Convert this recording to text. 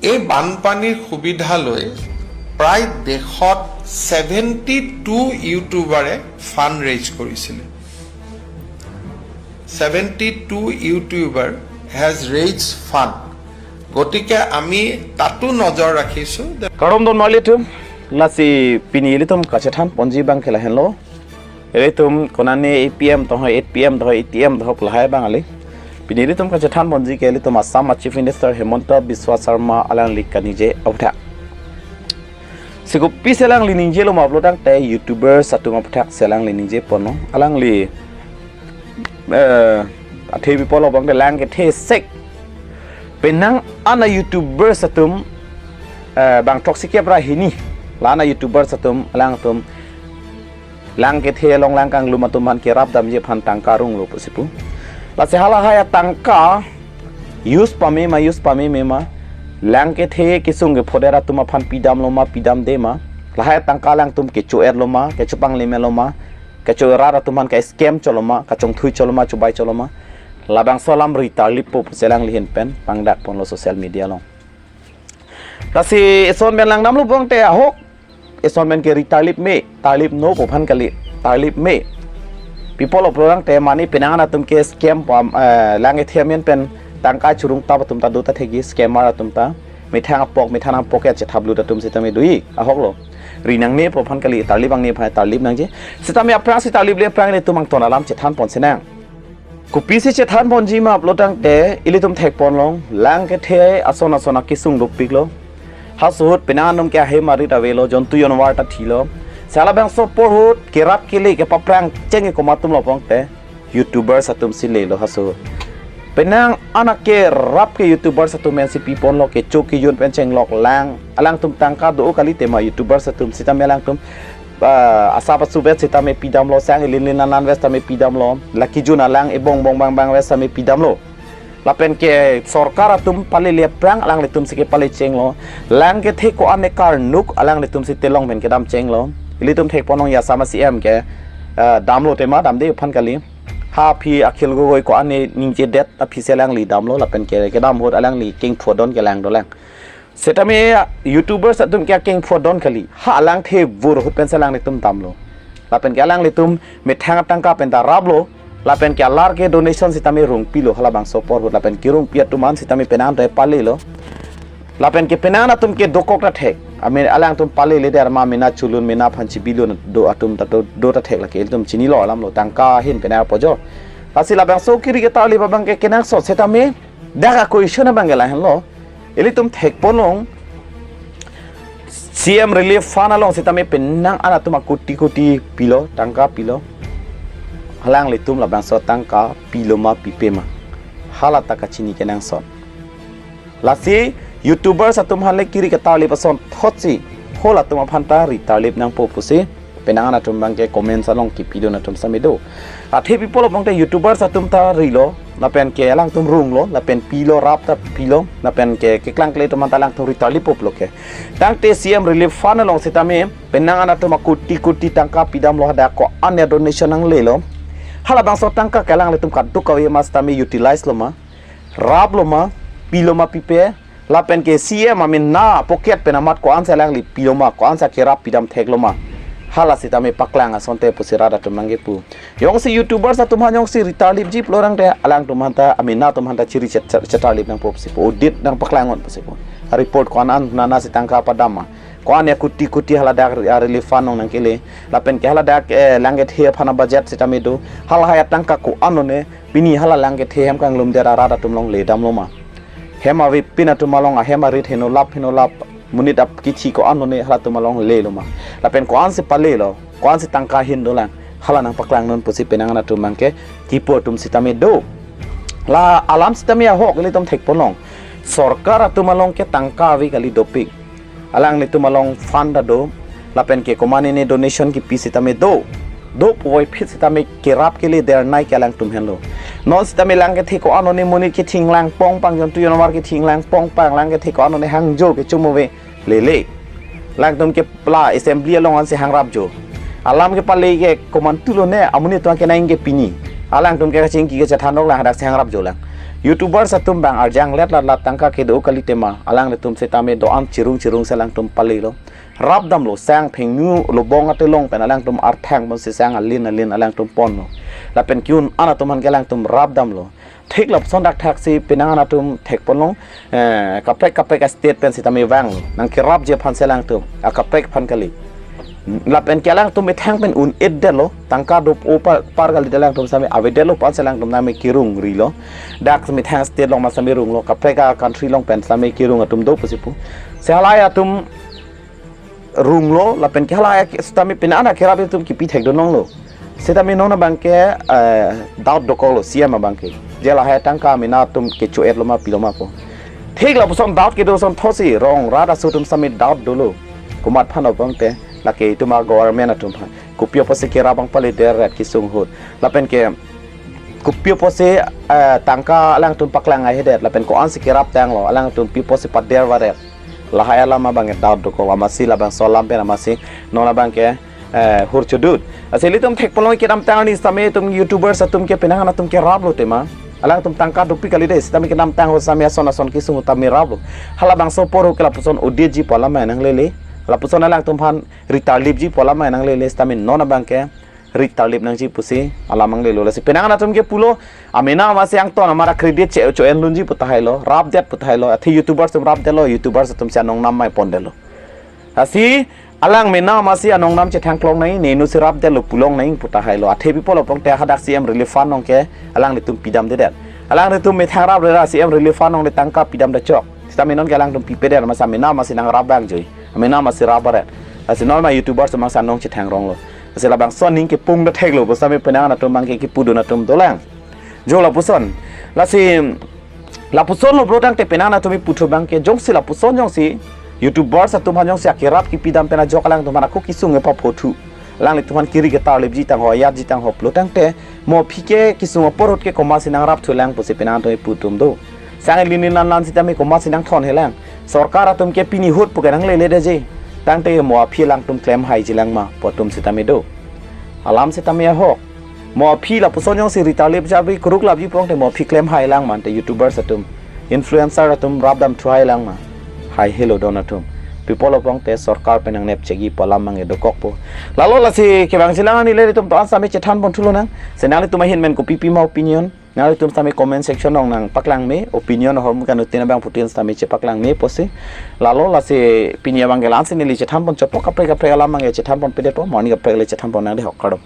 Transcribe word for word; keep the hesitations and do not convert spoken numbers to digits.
এই বানপানীৰ সুবিধা লৈ প্ৰায় দেশত ছেভেণ্টি টু ইউটিউবাৰে ফাণ্ড ৰেইজ কৰিছিলে। Seventy two YouTuber has raised fund. গতিকে আমি তাতো নজৰ ৰাখিছোঁ যে Kardom don marli atum, lasi pini ilitum kachethan ponji abang ke lahenlo. Ilitum konane A P M tohoi, A P M tohoi, A T M tohoi lahai abang kali. Pini ilitum kachethan ponji ke ilitum Assam a Chief Minister Himanta Biswa Sarma alangli kaningje aphuthak. Si kopisi alangli ningjelo ma pulo tangte YouTubers atum aphuthak si alangli ningje ponlo. Alangli, eh, athe bipolo abang ke lang kethe sek. Penang ana YouTubers atum, eh, bang throksi kep ra hini. La ana YouTubers atum, alangtum lang kethe along lang kanglum atum aphan kerap damji aphan tangka runglo pusi pu. Lasi halahai atangka use pame ma, use pameme ma. Lang kethe kesung kephodet atum aphan pidamlo ma, pidamde ma. Lahai atangka alangtum kecho-etlo ma, kecho panglimelo ma. Kecho-erat atum aphan ke-scam cholo ma, kachongthui cholo ma, chobai cholo ma. Labangso alam ri tarlippo pusi alangli ahin pen pangdak ponlo social media along. Lasi eson pen langdamlo abang te ahok. Eson pen ke ri tarlip me, tarlip no pu aphan kali, tarlip me. Bipolo pulo tangte mane penang ana atum ke scam pam, eh, lang kethe amen pen tangka churung tap atum ta do ta thekji, scammer atum ta. Methang apok, methang apok ya chethap lut atum sitame do-i, ahoklo. Ri nangne pu aphan kali, tarlip nangne aphan tarlip nangji. Sitame aphrang si tarlip le aphrang ilitum angton alam chethan ponsi nang. Kopisi chethan ponji ma pulo tangte ilitum thek ponlong, lang kethe ason ason akesung dopiklo. Halaso ahut penang atum ke ahem arit avelo, jontu jonwar ta thilo. Si halabangso apor ahut kerap kele kepaphrang cheng ke komat atumlo pulo tangte YouTubers atum si lelo halaso ahut. Penang ana kerap ke YouTubers atum pensi pi ponlo, kecho kejun pen chenglok lang. Alangtum tangka do kalite ma YouTubers atum sitame alangtum ah, asap asubet sitame pidamlo, sang ilin lin anan ves tame pidamlo, la kejun alang ebong bong bang bang ves tame pidamlo. Lapen ke sorkar atum palele aphrang alanglitum si kepale chenglo, lang kethe ko-an ne karnuk alanglitum si telong pen kedam chenglo. Ilitum thek ponlong ya sama C M ke, ah, damlo tema damde aphan kali. Ha aphi Akhil Gogoi ko-an ne ningjedet aphi si alangli damlo lapen ke kedam ahut alangli kengphu adon ke lang dolang. Setame YouTubers atum ke akengphu adon kali. Ha alangthe vur ahut pensi alanglitum damlo. Lapen ke alanglitum methang atangka pen ta raplo. Lapen ke alar ke donation sitame rungpilo halabangso apor ahut. Lapen kerungpi atum an sitame penang ta palelo. Lapen ke penang atum ke dokok ta thek. Amen alangtum palele der ma mena chulun mena phanchi bilun do atum ta do, do ta thek lake ilitum chinilo alamlo tangka ahin penang apojo. Lasi labangso kiri ketarlip abang ke kenangsot setame dak a-question abang ke lahenlo. Ilitum thek ponlong C M Relief Fund along sitame penang ana atum akoti koti pilo, tangka pilo. Alanglitum labangso tangka pilo ma pipe ma. Hala ta kachini kenangsot. Lasi YouTubers atum aphan le kiri ketarlip asonthotsi halatum aphan ta ri tarlip nangpo pusi penang ana atum abang ke comments along kepidun atum sitame do. Athe bipolo abang te YouTubers atum ta rilo, lapen ke alangtum runglo, lapen pilo, rap ta pilo, lapen ke keklang kle atum aphan ta alangtum ri tarlippo pulo ke. Tangte C M Relief Fund along sitame penang ana atum akoti koti tangka pidamlo, hadak ko-an ya donation nanglelo. Halabangso tangka ke alanglitum kadokave ma sitame utilize lo ma, raplo ma, pilo ma pipe, lapen ke C M amena pocket pen amat ko-ansi alangli pilo ma, ko-ansi akerap pidam theklo ma. Hala sitame paklang asonte pusi rat atum nangkepu. Jongsi YouTubers atum aphan jongsi ri tarlipji pulo tangte alangtum aphan ta amena atum aphan ta chiri chet-, chet-, chetarlip nangpo pusi pu. Audit nangpaklang non pusi pu. Report ko-an an nana si tangka padam ma. Ko-an ya koti koti haladak ri-, a-relief fund along nangkele. Lapen ke haladak, eh, lang kethe aphan a-budget sitame do. Halahai atangka ko-an lone. Pini hala lang kethe hem kanglum der arat atum along ledamlo ma. Hem avepin atum along ahem arit heno lap heno lap monit ap kithi ko-an lone halatum along lelo ma. Lapen ko-ansi palelo, ko-ansi tangka hin dolang. Hala nangpaklang non pusi penang ana atum abang ke kipu atum sitame do. La alam sitame ahok ilitum thek ponlong. Sorkar atum along ke tangka ave kali dopik. Alanglitum along fund ta do, lapen ke komatne ne donation kipi sitame do. Do puvoiphit sitame kerap kele der nai ke alangtum henlo. Non sitame lang kethe ko-an lone monit kething lang pongpang, jontu jonwar kething lang pongpang, lang kethe ko-an lone hangjo kecho mo ave lele. Alangtum ke la assembly along ansi hangrapjo. Alam kepale ke komantu lone amonit atum kenang ke pini. Alangtum ke kachingki kachethan doklang hadaksi hangrapjo lang. YouTubers atum bang arjang let lat lat tangka kedo kali tema, alanglitum setame do-an chirung chirung si alangtum palilo. Rap damlo, sang phengnu lobong ate long pen alangtum arthang ponsi sang alin alin alangtum ponlo. Lapen ke-un an atum aphan ke alangtum rap damlo. Thik lapuson dak thak si penang an atum thek ponlong, eh, kaprek kaprek a-state pen setame vang. Nangkerapji aphan si alangtum, akaprek aphan kali. Lapen ke alangtum methang pen un-edetlo, tangka do-o par, par kali, alangtum setame avedetlo pu-an si alangtum name kerung rilo. Dak methang state along ma setame runglo, kaprek a-country along pen setame kerung atum do pusi pu. Si halahei atum runglo, lapen ke halahei setame penang an akerap atum kipi thekdun longlo. Setame non abang ke, eh, doubt dokoklo C M abang ke. Je lahei tangka mena atum kecho-etlo ma pilo ma pu. Thik lapuson doubt kedo ason thotsi rong rat aso atum setame doubt dolo. Komat aphan o pulote, lake itum a-government atum aphan. Kopi apotsi kerap abang paledet rat kesung ahut. Lapen ke kopi apotsi, eh, tangka alangtum paklang haihedet. Lapen ko-ansi kerap tanglo, alangtum pi apotsi pader varet. Lahei alam abang ke doubt dokok, amatsi labangso alam pen amatsi non abang ke, eh, hur chodut. Lasi ilitum thek ponlong kedamtang arni setame itum YouTubers atum ke penang an atum keraplo tema. Alangtum tangka dopik kali dei, setame kedamtang ahut setame ason ason kesung ahut tame raplo. Halabangso apor ahut ke lapuson odetji pu alam ma nanglele. Lapuson alangtum aphan ritarlipji pu alam ma nanglele, setame non abang ke ritarlip nangji pusi alam nanglelo. Lasi penang an atum ke pulo, amena amatsi angton amara credit che cho-endunji pu tahai lo, rapdet pu tahai lo, athe YouTubers atum rapdetlo, YouTubers atum si anong nam mai pondetlo. Lasi alang mena amatsi anong nam chethang klong nangji, nenu si rapdetlo pu long nangji pu tahai lo. Athe pi pulo pulote hadak C M Relief Fund along ke alanglitum pidamdedet. Alanglitum methang rap rera C M Relief Fund along le tangka pidamde chok. Setame non ke alangtum pipedet, amatsi mena amatsi nangrap abang joi. Mena amatsi rap varet. Lasi non ma YouTubers atum amatsi anong chethang ronglo. Lasi labangso aning kepung da theklo, pu setame penang an atum abang ke kipudun atum dolang. Jo lapuson. Lasi lapuson lo bro tangte penang an atum iputhu abang ke jongsi lapuson jongsi YouTubers atum aphan jongsi akerap kipidam pen ajok alangtum aphan ako kesung epa phothu. Alanglitum aphan kiri ketarlipji tangho, ayatji tangho pulo tangte mo aphi ke kesung apor ahut ke komatsi nangrapthulang pusi penang an atum ipu atum do. Sang lini nan nan setame komatsi nangthon helang. Sorkar atum ke pini ahut pu ke nangleledetji. Tangte mo aphi alangtum klem haiji lang ma pu atum setame do. Alam setame ahok. Mo aphi lapuson jongsi ritarlip jabi kuruk lapji pulote mo aphi klem hai lang ma, ante YouTubers atum, influencer atum rapdamthu hai lang ma. Haihelo don atum. Pi pulo pulote sorkar pen nangnep chegi pu alam abang ke dokokpo. Lalo lasi kevangjilang arni le itum to-an setame chethan ponthu lonang. Si nanglitum ahin pen kopi pi ma opinion, nanglitum setame comment section along nangpaklang me, opinion ahormu kanutin abangphutin setame chepaklang me pusi. Lalo lasi pini abang ke la-ansi neli chethan pon chotpo, kaprek kaprek alam abang ke chethan ponpedetpo, mo arni kaprek le chethan pon nang dei, hok kardom.